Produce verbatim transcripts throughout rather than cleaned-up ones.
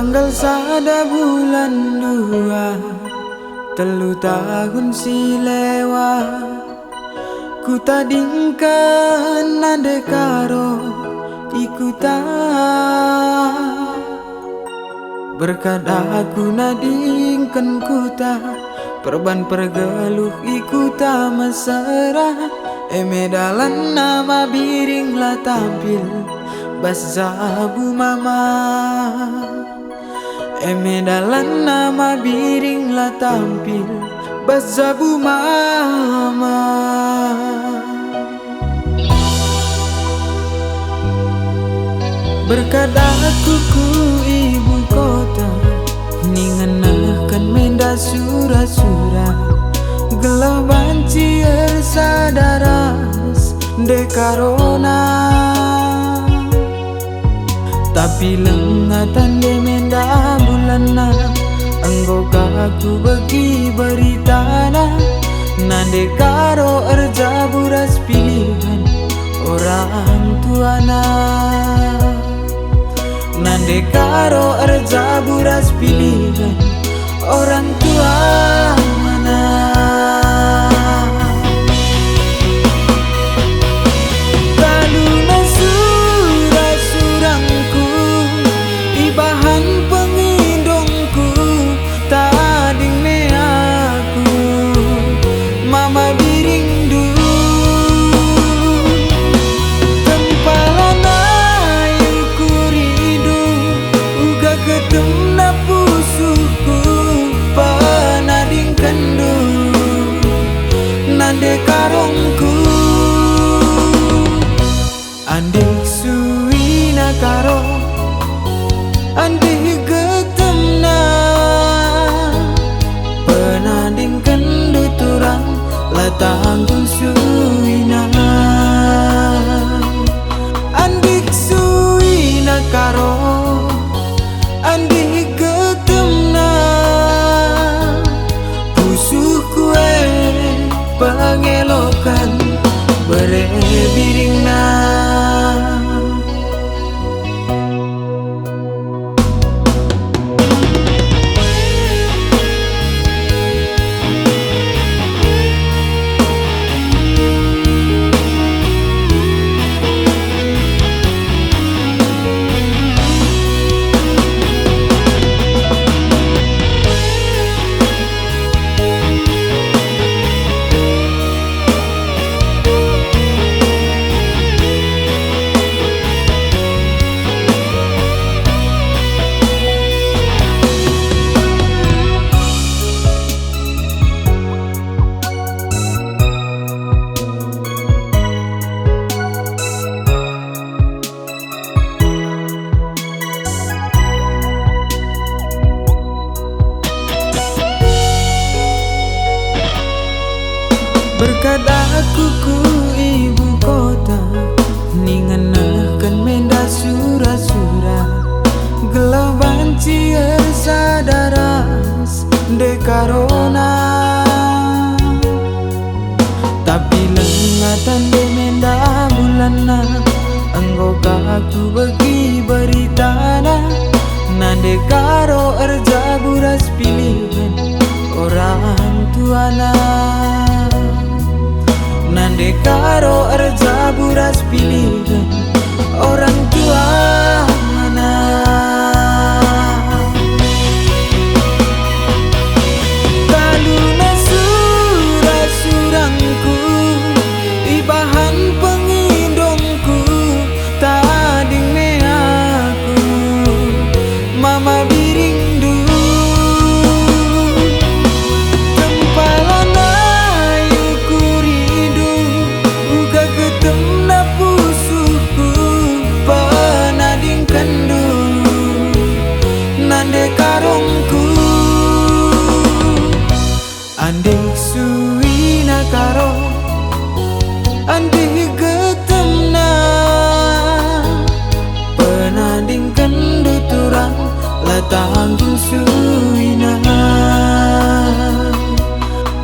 Tanggal sada bulan dua, telu tahun si lewat, kutadingken Nande Karo i kuta. Berkat aku nadingken kuta, perban pergeluh i kuta mesera, e me dalanna Mabiring la tampil bas jabu mama. E me dalanna Mabiring la tampil bas jabu mama. Berkat aku ku ibu kota, ningen nehken menda sura-sura, gelah banci ersada ras Nande Karona. Tapi lenga tande menda bulanna, enggo ka kubegi beritana, Nande Karo erjabu ras pilihan orang tuana. Nande Karo erjabu ras pilihan orang tuana. Taluna sura-surangku ibahan pengindongku, tading me aku, Mama Biringndu. Tempala nai kurindu, uga getemna pusuhku, penadingkenndu, Nande Karongku. Andih suina Karo, andih getemna, penadingkenndu turang, la tanggung suina. Andih suina Karo, andih getemna, pusuhku e pengeloken bere Biringna. Berkat aku ku ibu kota, ningen nehken menda sura-sura, gelah banci ersada ras Nande Karona. Tapi lenga tande menda bulanna, enggo ka kubegi beritana, Nande Karo erjabu ras pilihan orang tuana. Nande Karo erjabu ras pilihan orang tuana. Taluna sura-surangku, ibahan pengindongku, tading me aku, Mama Biringndu. Tempala nai kurindu, uga getemna pusuhku, penadingkenndu, Nande Karongku. Andih suina Karo, andih getemna, penadingkenndu turang, la tanggung suina.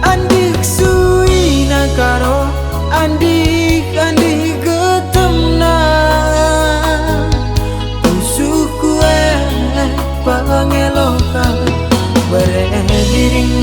Andih suina Karo, andih, andih getemna, pusuhku e Ring